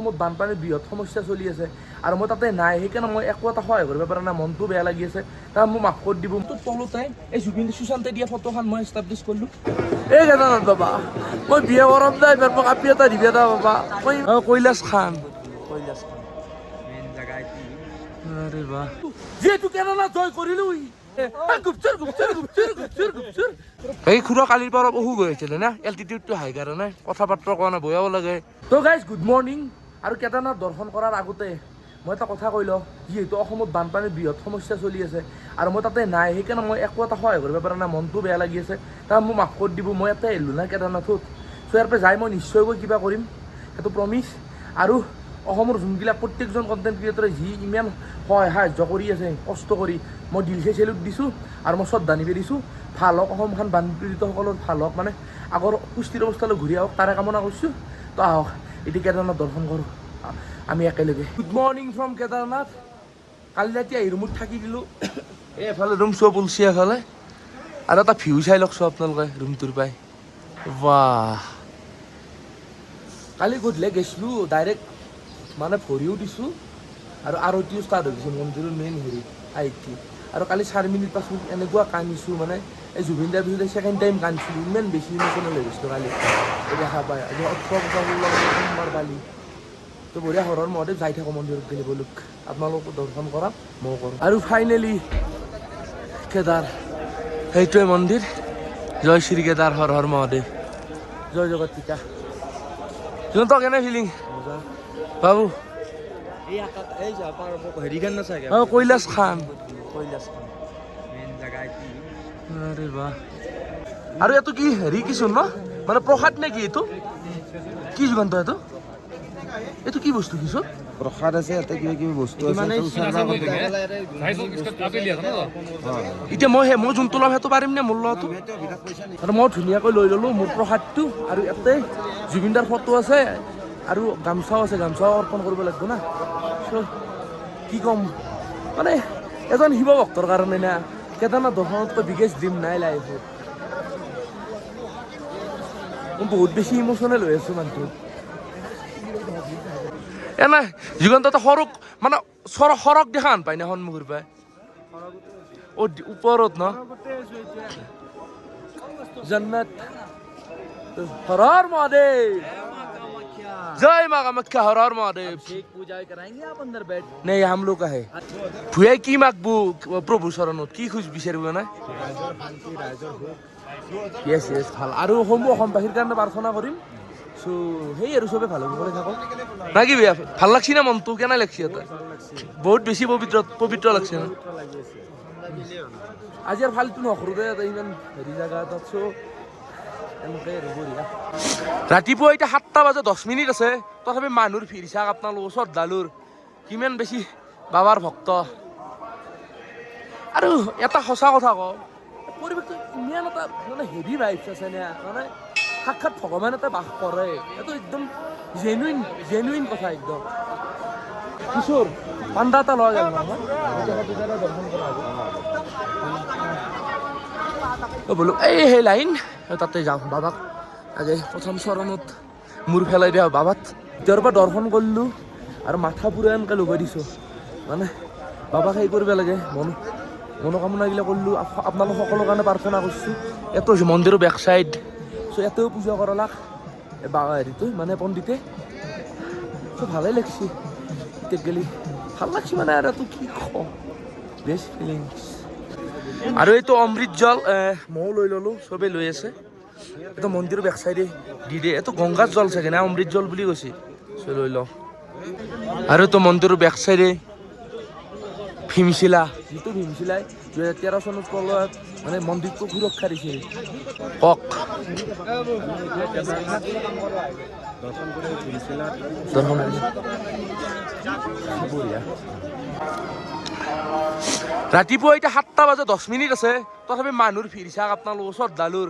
অসমত বানপানীৰ বৃহৎ সমস্যা চলি আছে আৰু মই তাতে নাই, সেইকাৰণে মই একো এটা সহায় কৰিব পৰা নাই, মনটো বেয়া লাগি আছে। তাৰ মোক মাফ কৰি দিব। তোৰ তলতে এই জুবিন সুশান্তে দিয়া ফটোখন মই এষ্টাব্লিছ কৰিলোঁ। এই কেদাৰনাথ বাবা, মই বিয়া কৰাম দে এইবাৰ, মোক আপি এটা দিবি এটা বাবা। মই কৈলাশ খান। কৈলাশ খান মেইন জাগা। আৰে বাহ, যিহেতু কেদাৰনাথ জয় কৰিলো। গুপচুৰ গুপচুৰ গুপচুৰ গুপচুৰ গুপচুৰ। এই খুৰা কালিৰ পৰা অলপ অসুখ হৈ আছিলে না, এল্টিটিউডটো হাই কাৰণে কথা বাৰ্তা কোৱা নাই, বয়াও লাগে। তো গাইজ, গুড মৰ্ণিং। আৰু কেদাৰনাথ দৰ্শন কৰাৰ আগতে মই এটা কথা কৈ লওঁ। যিহেতু অসমত বানপানীৰ বৃহৎ সমস্যা চলি আছে আৰু মই তাতে নাই, সেইকাৰণে মই একো এটা সহায় কৰিব পৰা নাই, মনটো বেয়া লাগি আছে। তাৰ মোক মাফ কৰি দিব। মই ইয়াতে আহিলোঁ না কেদাৰনাথত, চ' ইয়াৰ পৰা যাই মই নিশ্চয়কৈ কিবা কৰিম, সেইটো প্ৰমিছ। আৰু অসমৰ যোনবিলাক প্ৰত্যেকজন কণ্টেণ্ট ক্ৰিয়েটৰে যি ইমান সহায় সাহাৰ্য কৰি আছে কষ্ট কৰি, মই দিলছে চেলুট দিছোঁ আৰু মই শ্ৰদ্ধা নিবেদিছোঁ। ভাল হওক অসমখন, বানপীড়িতসকলৰ ভাল হওক, মানে আগৰ সুস্থিৰ অৱস্থালৈ ঘূৰি আহক, তাৰে কামনা কৰিছোঁ। তো আহক, এতিয়া কেদাৰনাথ দৰ্শন কৰোঁ আমি একেলগে। Good morning from Kedarnath. কালি ৰাতি আহি ৰুমত থাকি দিলোঁ। এই এফালে ৰুম চব ওলছি এফালে। আৰু এটা ভিউ চাই লওক আপোনালোকে ৰুমটোৰ পাই। বাহ, কালি গধূলি গৈছিলোঁ, ডাইৰেক্ট মানে ভৰিও দিছোঁ আৰু আৰতিও ষ্টাৰ্ট হৈ গৈছে মন্দিৰৰ মেইন হেৰি আইটি। আৰু কালি 4 মিনিট 5 মিনিট এনেকুৱা কান্দিছোঁ, মানে এই জুবিন দাৰ পিছতে ছেকেণ্ড টাইম কান্দিছিলোঁ, ইমান বেছি ইম'চনেল হৈ গৈছিলোঁ কালি। এই দেখা পায় আজি 18 বছৰ 16 বছৰ সোমবাৰ কালি। তো বঢ়িয়া, হৰৰ মহাদেৱ। যাই থাকোঁ মন্দিৰত গ'লে, ব'লক, আপোনালোকো দৰ্শন কৰাম, ময়ো কৰোঁ। আৰু ফাইনেলি কেদাৰ, সেইটোৱে মন্দিৰ। জয় শ্ৰী কেদাৰ, হৰ হৰ মহাদেৱ, জয় জগতিকা। তই কেনে ফিলিং বাবু? এই হেৰিখান না চাগে। অ, কৈলাশ খান। কৈলাশ খান মেইন জাগা। আৰে বাহ, আৰু এইটো কি হেৰি কিচোন ন, মানে প্ৰসাদ নে কি? এইটো কি যোগান? এইটো এইটো কি বস্তু কিচোন? প্ৰসাদ আছে ইয়াতে, কিবা কিবি বস্তু আছে। এতিয়া মই সেই মই যোনটো ল'ম সেইটো পাৰিম নে মোৰ লোৱাটো? আৰু মই ধুনীয়াকৈ লৈ ল'লোঁ মোৰ প্ৰসাদটো। আৰু ইয়াতে জুবিনদাৰ ফটো আছে আৰু গামোচাও আছে, গামোচাও অৰ্পণ কৰিব লাগিব না। চ' কি ক'ম, মানে এজন শিৱ ভক্তৰ কাৰণে না কেদাৰনাথ দৰ্শনতকৈ বিগেষ্ট ড্ৰিম নাই লাইফত। মই বহুত বেছি ইম'চনেল হৈ আছোঁ মানুহটো। এ নাই যুগন্ত, এটা সৰগ, মানে সৰগ সৰগ দেখা আন পাই না সন্মুখৰ পাই। অ, ওপৰত ন জন্নত। হৰ হৰ মহাদেৱ, জয় মা কামাখ্যা, হৰ হৰ মহাদেৱ। पूजा कराएंगे आप अंदर बैठ। नहीं, हम लोग का है। ভূঞাই কি মাগবো প্ৰভু চৰণত, কি খোজ বিচাৰিব না? য়েছ, ভাল। আৰু সমূহ অসমবাসীৰ কাৰণে প্ৰাৰ্থনা কৰিম। চ' সেই আৰু চবে ভাল হ'ব থাকক না কি? বেয়া ভাল লাগছি না? মনটো কেনে লাগছি? এটা বহুত বেছি পবিত্ৰ পবিত্ৰ লাগছে না? আজি আৰু ফাল্টু নকৰোঁ দে এটা ইমান হেৰি জেগা এটাত। চ' এনেকৈ আৰু বঢ়িয়া। ৰাতিপুৱা এতিয়া 7টা বাজে 10 মিনিট আছে, তথাপি মানুহৰ ভিৰ চাওক আপোনালোকৰ, শ্ৰদ্ধালুৰ কিমান বেছি বাবাৰ ভক্ত। আৰু এটা সঁচা কথা কওঁ, পৰিৱেশটো ইমান এটা মানে হেভি ভাইবছ আছে নে, মানে সাক্ষাৎ ভগৱান এটা বাস কৰে। এইটো একদম জেনুইন জেনুইন কথা একদম। কিশোৰ পাণ্ডা এটা লোৱা গ'ল নহয়, দৰ্শন কৰা হ'ব। অ বোলো, এই সেই লাইন তাতে যাওঁ, বাবাক আগে প্ৰথম চৰণত মূৰ পেলাই দিয়া বাবাত। তেওঁৰ পৰা দৰ্শন কৰিলোঁ আৰু মাথা পূৰা এনেকৈ লগাই দিছোঁ, মানে বাবাক সেই কৰিব লাগে, মন মনোকামনাগিলা কৰিলোঁ, আপোনালোক সকলোৰ কাৰণে প্ৰাৰ্থনা কৰিছোঁ। এইটো হৈছে মন্দিৰৰ বেক চাইড। চ' ইয়াতেও পূজা কৰালাক বা হেৰিটো মানে পণ্ডিতে। চ' ভালেই লাগছি এতিয়া গেলি, ভাল লাগছি মানে। আৰু এইটো কি কওঁ, বেষ্ট ফিলিংছ। আৰু এইটো অমৃত জল ময়ো লৈ ল'লোঁ, চবেই লৈ আছে। এইটো মন্দিৰৰ বেক চাইডে দি দিয়ে। এইটো গংগাৰ জল চাগে না, অমৃত জল বুলি কৈছে। চ' লৈ লওঁ। আৰু এইটো মন্দিৰৰ বেক চাইডে ভীমশিলা, যিটো ভীমশিলাই 2013 চনত প্ৰলয়ত মানে মন্দিৰটো সুৰক্ষা দিছিল। কওক। দৰ্শন কৰি ভীমশিলাত। দৰ্শন কৰি বঢ়িয়া। ৰাতিপুৱা এতিয়া 7টা বাজে 10 মিনিট আছে, তথাপি মানুহৰ ভিৰ চাওক আপোনালোকৰ, শ্ৰদ্ধালুৰ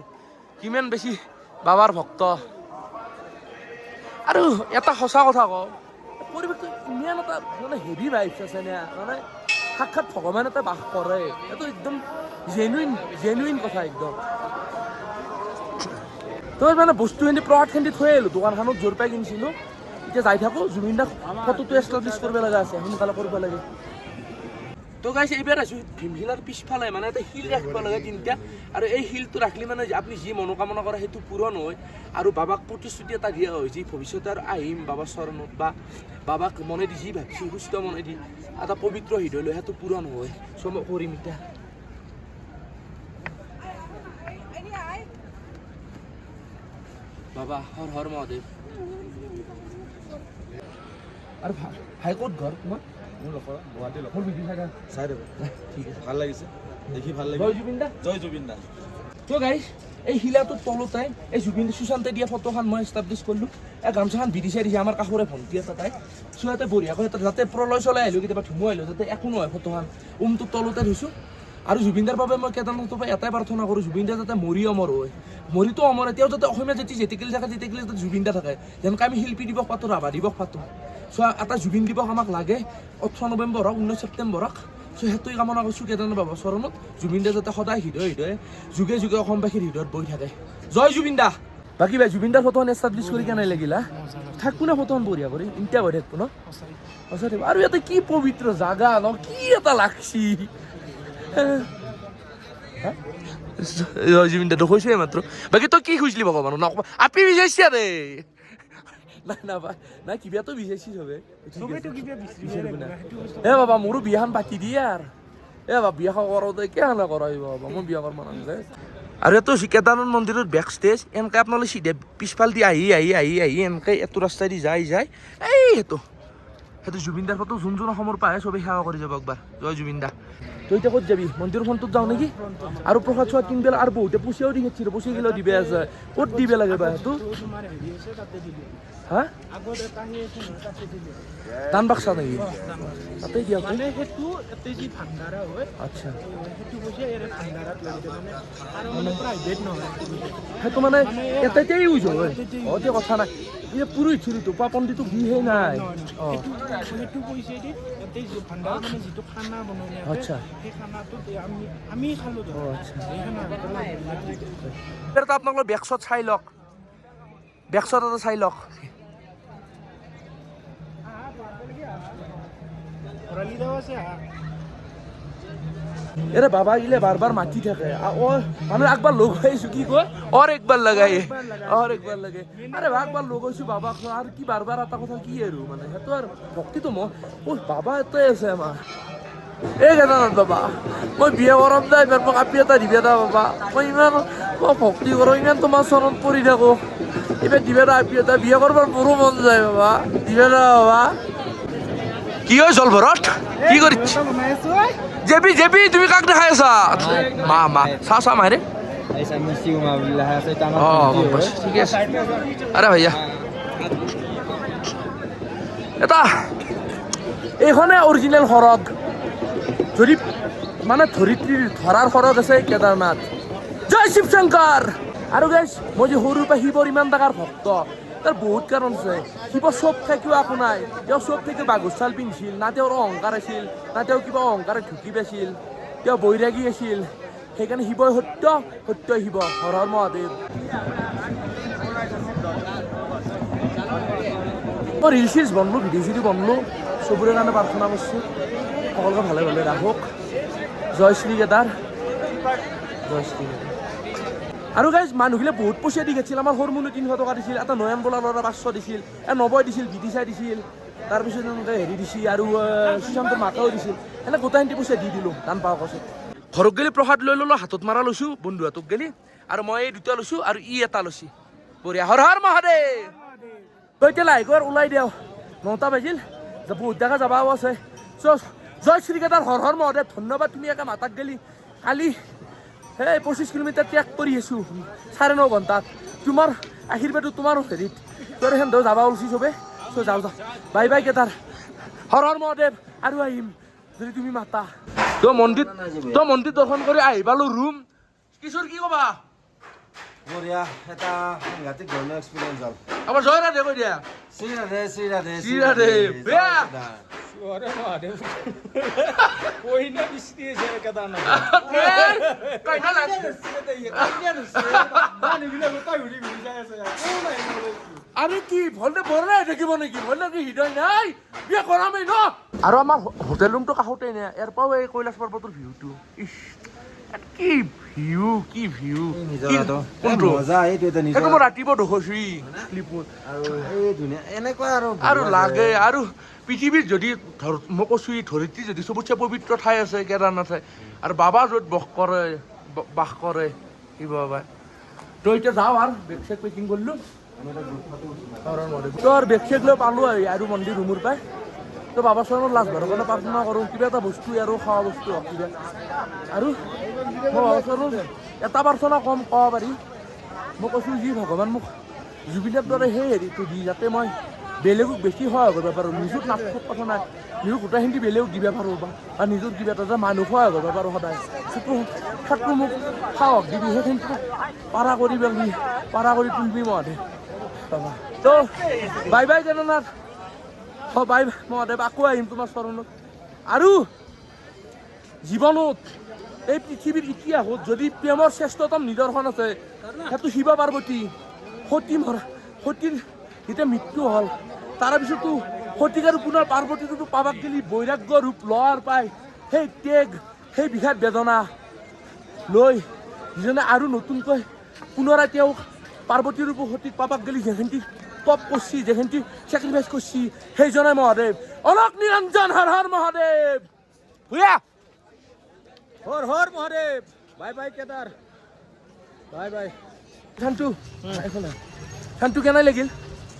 কিমান বেছি বাবাৰ ভক্ত। আৰু এটা সঁচা কথা কওঁ, পৰিৱেশটো ইমান এটা মানে হেভি ভাইবছ আছে নে, মানে সাক্ষাৎ ভগৱান এটা বাস কৰে। এইটো একদম জেনুইন জেনুইন কথা একদম। তো মানে বস্তুখিনি প্ৰসাদখিনি থৈ আহিলোঁ দোকানখনত, য'ৰ পৰাই কিনিছিলোঁ। এতিয়া যাই থাকোঁ, জুবিন দাক ফটোটো এষ্টাব্লিছ কৰিব লগা আছে, সোনকালে কৰিব লাগে। তো গাইছ, এইবাৰ আছোঁ ভীমশিলাৰ পিছফালে, মানে এটা শিল ৰাখিব লাগে তিনিটা, আৰু এই শিলটো ৰাখিলে মানে আপুনি যি মনোকামনা কৰে সেইটো পূৰণ হয়। আৰু বাবাক প্ৰতিশ্ৰুতি এটা দিয়া হয় যি ভৱিষ্যতে আৰু আহিম বাবাৰ চৰণত, বা বাবাক মনে দি যি ভাবছি সুস্থ মনে দি এটা পবিত্ৰ হৃদয় লৈ সেইটো পূৰণ হয়। চ' মই কৰিম এতিয়া। বাবা হৰ হৰ মহাদেৱ। আৰু ভাই ক'ত ঘৰ তোমাৰ? মোৰ লখৰা, গুৱাহাটী লখৰা। মোৰ ভিডিঅ' চাই। চাই থাকোঁ। ঠিক আছে। ভাল লাগিছে দেখি, ভাল জয় লাগিল। জুবিন দা। জয় জুবিন দা। তো গাইছ, এই শিলাটোৰ তলতে এই জুবিন সুশান্তে দিয়া ফটোখন মই এষ্টাব্লিছ কৰিলোঁ। এই গামোচাখন বিদিশাই দিছে আমাৰ কাষৰে ভণ্টি এটা তাই। চ' ইয়াতে বঢ়িয়াকৈ এটা যাতে প্ৰলয় চলাই আহিলোঁ, কেতিয়াবা ধুমুহা আহিলোঁ, যাতে একো নহয়, ফটোখন উমটোৰ তলতে থৈছোঁ। আৰু জুবিনদাৰ বাবে মই কেদাৰনাথৰ পৰা এটাই প্ৰাৰ্থনা কৰোঁ, জুবিনদা যাতে মৰি অমৰ হয়। মৰিতো অমৰ, তেওঁ যাতে অসমীয়া জাতি যেতিকিলে থাকে তেতিকিলে যাতে জুবিনদা থাকে। যেনেকৈ আমি শিল্পী দিৱস পাতোঁ, ৰাভা দিৱস পাতোঁ, চ' এটা জুবিন দিৱস আমাক লাগে, 18 নৱেম্বৰ হওক, 19 ছেপ্টেম্বৰ হওক। চ' সেইটোৱে কামনা কৰিছোঁ কেদাৰনাথ বাবাৰ চৰণত, জুবিনদা যাতে সদায় হৃদয় হৃদয়ে যুগে যুগে অসমবাসীৰ হৃদয়ত বৈ থাকে। জয় জুবিন দা। বাকী ভাই, জুবিনদাৰ ফটোখন এষ্টাব্লিছ কৰি কেনে লাগিল? হা, থাকবো না ফটোখন বঢ়িয়া কৰি ইনতিয়া হৈ থাকবো ন? সঁচা থাকিব। আৰু ইয়াতে কি পবিত্ৰ জাগা ন, কি এটা লাগছি। জয় জুবিন দা কৈছোৱে মাত্ৰ। বাকী তই কি খুজিলি ভগৱানক? নকবা, আপি বিচাৰিছা দে। নাই নাই নাই, কিবাটো বিচাৰিছি চবে। এ বাবা, মোৰো বিয়াখন পাতি দিয়ে আৰু। এ বাবা, বিয়া কৰোঁতে কিয় কৰাই বাবা, মই বিয়া কৰিব নালাগে। আৰু এইটো কেদাৰনাথ মন্দিৰত বেক ষ্টেজ। এনেকৈ আপোনালোকে চিধা পিছফাল দি আহি আহি আহি আহি এনেকৈ এইটো ৰাস্তাইদি যায় যায়, এই সেইটো জুবিনদাৰ ফটো। যোন যোন অসমৰ পৰা আহে চবেই সেৱা কৰি যাব একবাৰ। জয় জুবিন দা। তই এতিয়া ক'ত যাবি? মন্দিৰৰ ফ্ৰণ্টত যাওঁ নেকি? আৰু প্ৰসাদ চোৱাদ কিনিব, আৰু বহুতে পইচাও দি খেদছি, পইচা গিলাও দিবে আছে। ক'ত দিব লাগে বা সেইটো? হা, দান বাক্সা নেকি? তাতে দিয়া। মানে সেইটো ইয়াতে যি ভাণ্ডাৰা হয়। আচ্ছা। সেইটো পইচা ইয়াৰে ভাণ্ডাৰাত লাগি যায়, মানে আৰু মানে প্ৰাইভেট নহয়। সেইটো মানে এটাতে ইউজ হয়। অ, তে কথা নাই। এই পুৰোহিত চুৰিটো বা পণ্ডিতটো বিহে নাই। অ। সেইটো পইচাইদি ইয়াতে যি ভাণ্ডাৰা, মানে যিটো খানা বনাই, আচ্ছা। সেই খানাটোত আমি খালোঁ। অ, আচ্ছা। সেই খানা। এটা আপোনালোকৰ বেকশ্বট চাই লওক, বেকশ্বট এটা চাই লওক। এৰে বাবা গিলে বাৰ বাৰ মাতি থাকে। অ, মানে একবাৰ লগ হৈছো, কি কয়, অৰ একবাৰ লগাই, অৰ একবাৰ লাগে। আৰে একবাৰ লগ হৈছো বাবাক, আৰু কি বাৰ বাৰ এটা কথা কি আৰু, মানে সেইটো আৰু ভক্তিটো মই অ বাবা এটাই আছে আমাৰ। এই কেদাৰনাথ বাবা, মই বিয়া কৰাম দা এইবাৰ, মোক আপি এটা দিবে দা বাবা। মই ইমান মই ভক্তি কৰোঁ, ইমান তোমাৰ চৰণত পৰি থাকোঁ, এইবাৰ দিবে দা আপি এটা। বিয়া কৰবাৰ মোৰো মন যায় বাবা, দিবে দা বাবা। কি হয় জলভৰত কি কৰিছ? জেপি জেপি, তুমি কাক দেখাই আছা? মা মা চা চা মাহেৰে। অ, গম পাইছোঁ, ঠিকে আছে। আৰে ভাইয়া, এটা এইখনে অৰিজিনেল সৰগ, যদি মানে ধৰিত্ৰীৰ ধৰাৰ সৰগ আছে কেদাৰনাথ। জয় শিৱশংকৰ। আৰু গাইছ, মই যে সৰুৰ পৰা শিৱৰ ইমান ডাঙৰ ভক্ত, তাৰ বহুত কাৰণ আছে। শিৱ চব থাকিও একো নাই, তেওঁ চব থাকি বাঘৰ ছাল পিন্ধিছিল না, তেওঁৰ অহংকাৰ আছিল না, তেওঁ কিবা অহংকাৰে ঢুকি পাইছিল, তেওঁ বৈৰাগী আছিল। সেইকাৰণে শিৱই সত্য, সত্যই শিৱ। হৰ হৰ মহাদেৱ। মই ৰিল চিলছ বনলোঁ, ভিডিঅ' চিডিঅ' বনলোঁ, চবৰে কাৰণে প্ৰাৰ্থনা কৰিছোঁ, সকলোকে ভালে ভালে ৰাখক। জয় শ্ৰী কেদাৰ, জয় শ্ৰী কেদাৰ। আৰু গাইজ, মানুহগিলা বহুত পইচা দি গৈছিল। আমাৰ সৰু মুনু 300 টকা দিছিল, এটা নয়ন বোলা ল'ৰা 500 দিছিল, নবই দিছিল, বিদিশাই দিছিল, তাৰপিছত এনেকৈ হেৰি দিছিল, আৰু সুশান্তৰ মাকেও দিছিল। সেনে গোটেইখিনি পইচা দি দিলোঁ দান পাওঁ পাছত। ঘৰত গ'লে প্ৰসাদ লৈ ল'লোঁ, হাতত মাৰা লৈছোঁ, বন্ধুহঁতক গ'লি, আৰু মই এই দুটা লৈছোঁ আৰু ই এটা লৈছি। বঢ়িয়া। হৰ হৰ মহাদেৱ। তই এতিয়া লাহেকৈ ওলাই দিওঁ, 9টা বাজিল, বহুত জেগা যাবাও আছে। চ' জয় শ্ৰীকেদাৰ, হৰ হৰ মহাদেৱ। ধন্যবাদ, তুমি একে মাতাক গেলি। কালি সেই 25 কিলোমিটাৰ ত্যাগ কৰি আছোঁ 9.5 ঘণ্টাত, তোমাৰ আশীৰ্বাদো তোমাৰ হেৰিত তোৰ সেন যাবা ওলছি চবে। চ' যাওঁ যাওঁ, বাই বাই কেদাৰ, হৰ হৰ মহাদেৱ। আৰু আহিম যদি তুমি মাতা। তই মন্দিৰ দৰ্শন কৰি আহি পালোঁ ৰুম। কিশোৰ, কি ক'বা? বঢ়িয়া, এটা সাংঘাতিক ধৰণৰ এক্সপিৰিয়েঞ্চ হ'ল। আমাৰ জয় ৰাধে কৈ দিয়া। শ্ৰী ৰাধে, শ্ৰী ৰাধে। শ্ৰী ৰাধে। বেয়া। কইনা বৃষ্টি আছে কেদাৰনাথ। কইনা লাগছে। মানুহবিলাক গোটাই ঘূৰি ঘূৰি যাই আছে। আৰু কি ভলতে বৰলাই থাকিব নেকি? ভলতে কি হৃদয় নাই? বিয়া কৰামেই ন। আৰু আমাৰ হোটেল ৰুমটো কাষতে নে, ইয়াৰ পৰাও এই কৈলাশ পৰ্বতৰ ভিউটো, ইছ, ইয়াত কি ভিউ, কি ভিউ! নিজৰাটো। কোনটো? মজা, এইটো এটা সেইটো নিজৰা। মই ৰাতিপুৱা দেখছো ক্লিপত। আৰু এই ধুনীয়া এনেকুৱা আৰু আৰু লাগে। আৰু পৃথিৱীত যদি ধৰ, মই কৈছো, এই ধৰিত্ৰী যদি চবতছে পবিত্ৰ ঠাই আছে কেদাৰনাথ ঠাই, আৰু বাবা য'ত বাস কৰে শিৱ বাবাই। তো এতিয়া যাওঁ আৰু বেগ চেগ পেকিং কৰিলোঁ। তো আৰু বেগ চেগ লৈ পালোঁ আৰু মন্দিৰ ৰুমৰ পাই। তো বাবা চৰণত লাষ্ট বাৰৰ কাৰণে প্ৰাৰ্থনা কৰোঁ, কিবা এটা বস্তু আৰু খোৱা বস্তু হওক কিবা। আৰু মই বাবা চৰণত এটা প্ৰাৰ্থনা কম ক'ব পাৰি। মই কৈছোঁ যি ভগৱান, মোক জুবিনৰ দৰে সেই হেৰিটো দি, যাতে মই বেলেগক বেছি সহায় কৰিব পাৰোঁ। নিজক নাথাক কথা নাই, নিজৰ গোটেইখিনি বেলেগক দিব পাৰোঁ বা নিজৰ কিবা এটা যে মানুহ সহায় কৰিব পাৰোঁ সদায়, সেইটো মোক সাহস দিবি, সেইখিনি পাৰা কৰি পেলবি, পাৰা কৰি তুলিবি মহাদেৱ বাবা। তো বাই বাই কেদাৰনাথ, অ বাই মহাদেৱ, আকৌ আহিম তোমাৰ চৰণত। আৰু জীৱনত এই পৃথিৱীৰ ইতিহাসত যদি প্ৰেমৰ শ্ৰেষ্ঠতম নিদৰ্শন আছে, সেইটো শিৱ পাৰ্বতী। সতী মৰা, সতীৰ যেতিয়া মৃত্যু হ'ল, তাৰ পিছতো সতীক আৰু পুনৰ পাৰ্বতীটোতো পাবাক গেলি বৈৰাগ্য ৰূপ লোৱাৰ পাই সেই ত্যাগ, সেই বিষাদ বেদনা লৈ যিজনে আৰু নতুনকৈ পুনৰাই তেওঁক পাৰ্বতীৰ ৰূপ সতীক পাবাক গেলি যেখিনি তপ কৰছি, যেখিনি চেক্ৰিফাইচ কৰছি, সেইজনে Mahadev. Alok Niranjan, Har Har Mahadev. Bhuyan. Har Har Mahadev. Bye bye Kedar, bye bye. Shantu, একো নাই। শান্তু, কেনে লাগিল?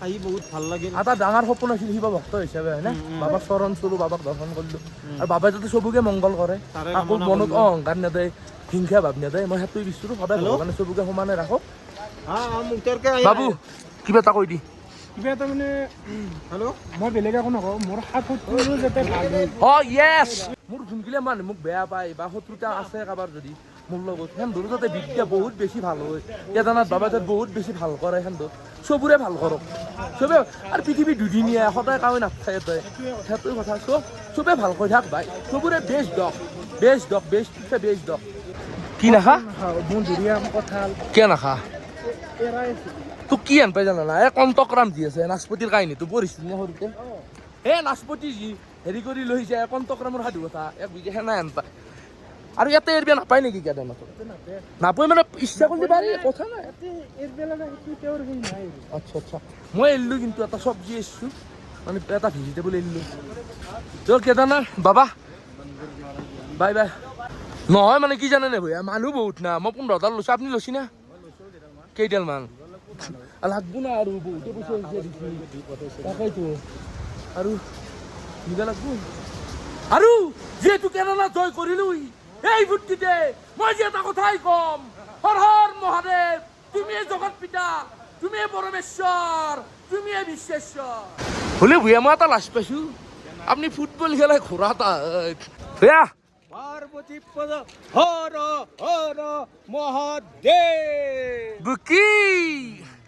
আহি বহুত ভাল লাগিল। এটা ডাঙৰ সপোন আছিল শিৱ ভক্ত হিচাপে, হয়নে? বাবাক চৰণ চলো, বাবাক দৰ্শন কৰিলো আৰু বাবাই যাতে চবকে মংগল কৰে, তাৰে আকৌ কামনা মনত কৰিলো। অহংকাৰ নেদে, হিংসা ভাৱ নেদে, মই সেইটোৱে বিচাৰোঁ। সদায় ভগৱানে চবকে সমানে ৰাখক। বাবু, কিবা এটা কৈ দি। কিবা এটা মানে, হেল্ল', মই বেলেগ একো নকওঁ, মোৰ সাঁথৰটো যাতে ভাল হয়। অ য়েছ, মোৰ যোনগিলা মানুহ মোক বেয়া পায় বা শত্ৰুতা আছে কাৰোবাৰ যদি মোৰ লগত, সেন্দুৰ যাতে বিদ্যা বহুত বেছি ভাল হয়, কেদাৰনাথ বাবা যাতে বহুত বেছি ভাল কৰে, সেন্দুৰ চবৰে ভাল কৰক চবে। আৰু পৃথিৱী দুদিনীয়া, সদায় কামে নাথাকে তই, সেইটোৱে কথা। চবে ভাল কৈ থাক ভাই, চবৰে বেষ্ট দক, বেষ্ট দক, বেষ্ট বেষ্ট দক। কি নাখা? মধুৰিআম, কঁঠাল। কিয় নাখা? এৰাই আছে। তোক কি আন পাই জানা না? এই কণ্টকৰাম যি আছে, নাচপতিৰ কাহিনীটো পঢ়িছিলি নে সৰুতে? এই নাচপতি যি হেৰি কৰি লৈ যায়, কণ্টকৰামৰ সাধু কথা এক বিঘা সেনাই আন পায়। আৰু ইয়াতে এৰিব নাপায় নেকি কেদাৰনাথত? নাপায় মানে ইচ্ছা কৰিলে পাৰি, কথা নাই। তেওঁৰ সেই নাই। আচ্ছা, মই এৰিলোঁ কিন্তু এটা চব্জি এৰিছোঁ, মানে এটা ভেজিটেবল এৰিলোঁ। তো কেদাৰনাথ বাবা বাই বাই। নহয় মানে কি জানেনে ভৈয়া, মানুহ বহুত না। মই 15টা লৈছোঁ, আপুনি লৈছি না কেইডালমান? লাগব না আৰু বহুতে পইচা হৈছে দেখি। তাকেইতো, আৰু নিব লাগব। আৰু যিহেতু কেদাৰনাথ জয় কৰিলো, এই ফূৰ্তিতে মই যে এটা কথাই ক'ম, হৰ হৰ মহাদেৱ, তুমিয়ে জগত পিতা, তুমিয়ে পৰমেশ্বৰ, তুমিয়ে বিশ্বেশ্বৰ। হ'লে ভূঞা, মই এটা লাজ পাইছো, আপুনি ফুটবল খেলাই ঘোঁৰা এটা। ভূঞা। পাৰ্বতী পদ, হৰ হৰ মহাদেৱ। বুকি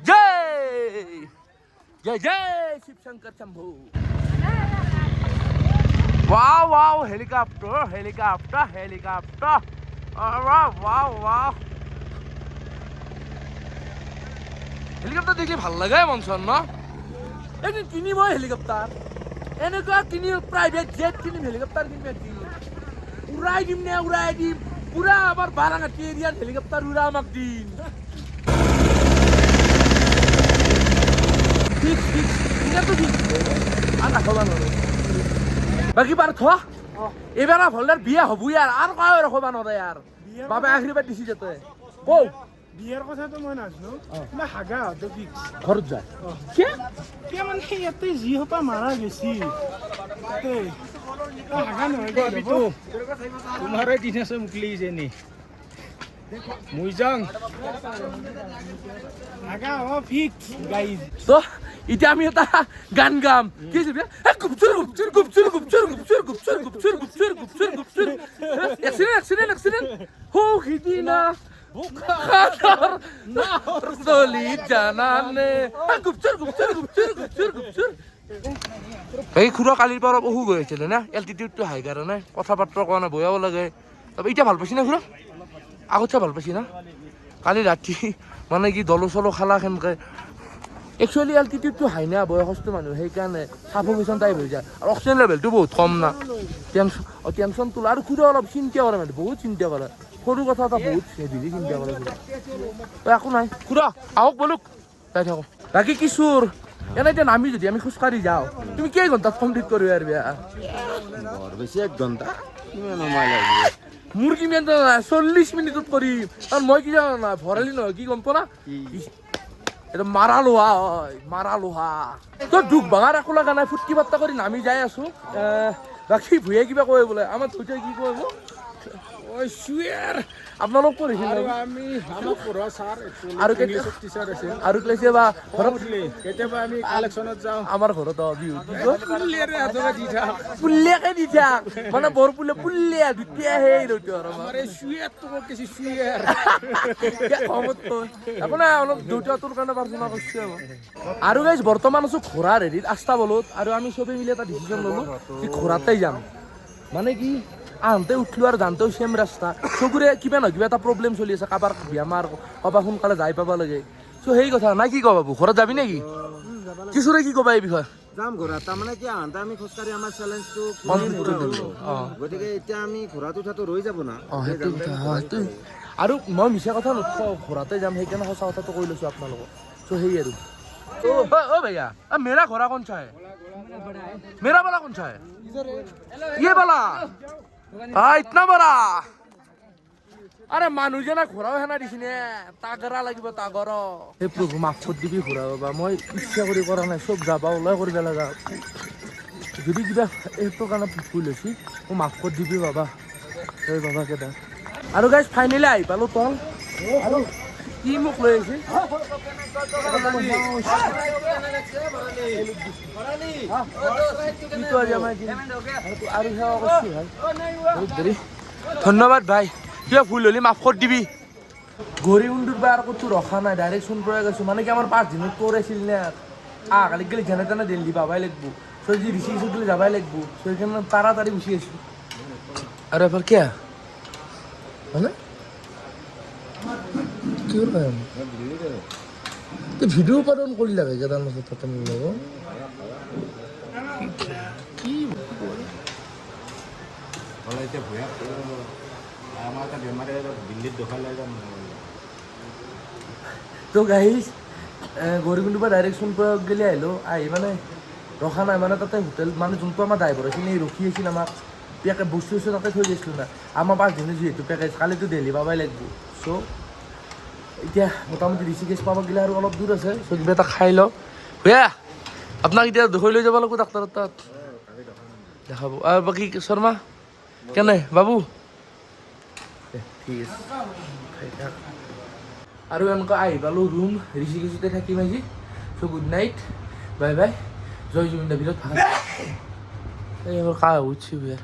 জয় জয় জয় Shiva Shankar Shambhu. Wow wow, helicopter, helicopter, helicopter, wow wow wow. Helicopter দেখলে ভাল লাগে মন চন ন। এদিন কিনিবই হেলিকপ্টাৰ, এনেকুৱা কিনিম, প্ৰাইভেট জেট কিনিম, হেলিকপ্টাৰ কিনিম, একদিন উৰাই দিম নে, উৰাই দিম পুৰা আমাৰ বাৰাঙাটি এৰিয়াত হেলিকপ্টাৰ উৰা আমাক দিম। ঠিক ঠিক, এতিয়াতো ঠিক আৰু ৰাখবা নোৱাৰো। বাকী পাৰ্থ, এইবাৰ ভলদাৰ বিয়া হ'বই আৰু কায়ো ৰাখবা নোৱাৰে আৰু বাবাই আশীৰ্বাদ দিছি যাতে কওঁ। বিয়াৰ কথাটো মই নাজানো, কিন্তু হাগা হতো ফিক্স। ঘৰত যায় কিয়? কিয় মানে ইয়াতে যি সোপা মাৰা গেছি তাতে হাগা নহয় কি হ'ব? তোমাৰে দিন আছে মুকলি যেনি মুই যাং। হাগা হ'ব ফিক্স গাইজ। তো এতিয়া আমি এটা গান গাম। কি আছে? গুপচুৰ গুপচুৰ গুপচুৰ গুপচুৰ গুপচুৰ গুপচুৰ গুপচুৰ গুপচুৰ গুপচুৰ গুপচুৰ, এক্সিডেণ্ট এক্সিডেণ্ট এক্সিডেণ্ট। হো সিদিনা তলিত জানানে, গুপচুৰ গুপচুৰ গুপচুৰ গুপচুৰ গুপচুৰ। এই খুৰা কালিৰ পৰা অলপ অসুখ হৈ আছিলে না, এল্টিটিউডটো হাই কাৰণে কথা বাৰ্তা কোৱা নাই, বয়াও লাগে। তাৰপৰা এতিয়া ভাল পাইছি না খুৰা? আগতছে ভাল পাইছি না? কালি ৰাতি মানে কি দলো চলো খালা সেনকে। একচুৱেলি এল্টিটিউডটো হাই না, বয়সস্থ মানুহ, সেইকাৰণে চাফকেশ্যন টাইপ হৈ যায় আৰু অক্সিজেন লেভেলটো বহুত কম না। টেনচন, টেনচন তোলা আৰু খুৰা অলপ চিন্তা কৰে, মানে বহুত চিন্তা কৰে। সৰু কথা এটা বহুত হেভি চিন্তা কৰে খুৰা। একো নাই খুৰা, আহক বলক, যাই থাকোঁ। বাকী কিশোৰ, এনে এতিয়া নামি যদি আমি খোজকাঢ়ি যাওঁ, তুমি কেই ঘণ্টাত কমপ্লিট কৰিব পাৰিবা? বৰ বেছি এক ঘণ্টা, কিমান সময় লাগিব? মোৰ কিমান জানা? 40 মিনিটত কৰিম। কাৰণ মই কি জানা না, ভৰালি নহয়, কি গম পোৱা না? এইটো মাৰা লোহা হয়, মাৰা লোহা। তই দুখ ভাঙাৰ একো লগা নাই, ফূৰ্তি ফাৰ্তা কৰি নামি যাই আছো। বাকী ভূঞাই কিবা কয় বোলে, আমাৰ ধৈৰ্য কি কয়? ঐ চুৱেৰ, আপোনালোক পঢ়িছিল? আৰু আমি আমাক পঢ়োৱা ছাৰ আৰু ইংলিছত টিচাৰ আছিল। আৰু ক্লাছে বা ঘৰত কেতিয়াবা আমি কালেকশ্যনত যাওঁ। আমাৰ ঘৰত বিহু কি কয়? পুলিয়াৰে হাতকে দি থাক। পুল্লিয়াকে দি থাক, মানে বৰ পুলে পুল্লিয়া দুটিয়া সেই ৰৈটো আৰু আমাৰ এই চুৱেৰটো ক'ত গৈছে, চুৱেৰ? খঙত কয়। একো নাই, অলপ দেউতাটোৰ কাৰণে প্ৰাৰ্থনা কৰিছোঁ আৰু। আৰু গাইজ, বৰ্তমান আছোঁ ঘোঁৰাৰ হেৰিত আস্তাবলত আৰু আমি চবেই মিলি এটা ডিচিশ্যন ল'লোঁ কি ঘোঁৰাতে যাম। মানে কি, আহোঁতে উঠলো আৰু যাওঁতেও চেম ৰাস্তা। চবৰে কিবা নহয় কিবা এটা প্ৰব্লেম চলি আছে, কাৰোবাৰ বেমাৰ, কাৰোবাৰ সোনকালে যাই পাব লাগে। চ' সেই কথা নাই। কি কওঁ বাবু, ঘৰত যাবি নেকি? কিশোৰে কি ক'বা এই বিষয়ে? যাম ঘোঁৰাত। তাৰমানে কি, আহোঁতে আমি খোজকাঢ়ি আমাৰ চেলেঞ্জটো কমপ্লিট কৰি দিলোঁ। গতিকে এতিয়া আমি ঘোঁৰাত উঠাটো ৰৈ যাব না। অঁ, সেইটো কথা। সেইটো আৰু মই মিছা কথা নকওঁ, ঘোঁৰাতে যাম, সেইকাৰণে সঁচা কথাটো কৈ লৈছোঁ আপোনালোকক। চ' সেই আৰু ओ भैया, अब मेरा घोड़ा कौन सा है? मेरा वाला कौन सा है? ये वाला? हाँ, इतना बड़ा। আৰে মানুহজনে ঘোঁৰাও সেনা দিছিলে, তাগৰা লাগিব তাগৰ। সেই প্ৰভু, মাফ কৰি দিবি ঘোঁৰা বাবা, মই ইচ্ছা কৰি কৰা নাই, চব যাবা ওলাই কৰিব লগা। যদি কিবা এইটোৰ কাৰণে ভুল হৈছে, মোক মাফ কৰি দিবি বাবা, এই বাবা কেইটা। আৰু গাইজ, ফাইনেলি আহি পালোঁ তল। আৰু কি মোক লৈ আহিছে? কিটো আজি আমাৰ আৰু সেৱা কৰিছোঁ ভাই, বহুত দেৰি। ধন্যবাদ ভাই, কিবা ভুল হ'লে মাফ কৰি দিবি। গৌৰীকুণ্ডৰ পৰা আৰু ক'তো ৰখা নাই, ডাইৰেক্ট সোণপৰা গৈছোঁ। মানে কি, আমাৰ 5 দিনত তোৰ আছিল নে, আহ কালি গ'লে যেনে তেনে দিল্লী পাবাই লাগিব, চ' যি ঋষিকেশত গ'লে যাবাই লাগিব। চ' সেইকাৰণে তাড়াতাড়ি গুচি আহিছোঁ। আৰু এবাৰ কিয়া মানে কিহৰ কাৰণে ভিডিঅ' উৎপাদন কৰি লাগে কেইটাৰ মাজত তাতে মোৰ লগত কি? এতিয়া ভূঞাত আমাৰ এটা বেমাৰে দিল্লীত দেখালে যাম। তো গাইজ, গৌৰীকুণ্ডৰ পৰা ডাইৰেক্ট সোণপুৰত গেলি আহিলোঁ। আহি মানে ৰখা নাই, মানে তাতে হোটেল, মানে যোনটো আমাৰ ড্ৰাইভাৰ আছিল, সি ৰখি আছিল আমাক। পেকে বস্তু চস্তু তাতে থৈ গৈছিলোঁ না। আমাৰ 5 দিনৰ যিহেতু পেকেজ, কালিতো দেলহি পাবাই লাগিব। চ' এতিয়া মোটামুটি ঋষিকেশ পাব গ'লে আৰু অলপ দূৰ আছে। চ' কিবা এটা খাই লওঁ। ভূঞা, আপোনাক এতিয়া দেখুৱাই লৈ যাব লাগিব ডাক্তৰৰ তাত, দেখাব। আৰু বাকী শৰ্মা কেনে বাবু? ঠিক আছে, খাই থাক। আৰু এনেকুৱা আহি পালোঁ ৰুম, ঋষিকেশতে থাকিম আজি। চ' গুড নাইট, বাই বাই, জয় জুবিন দা। ভিতৰত ভাল। এই এবাৰ কাহ উঠছি ভূঞা।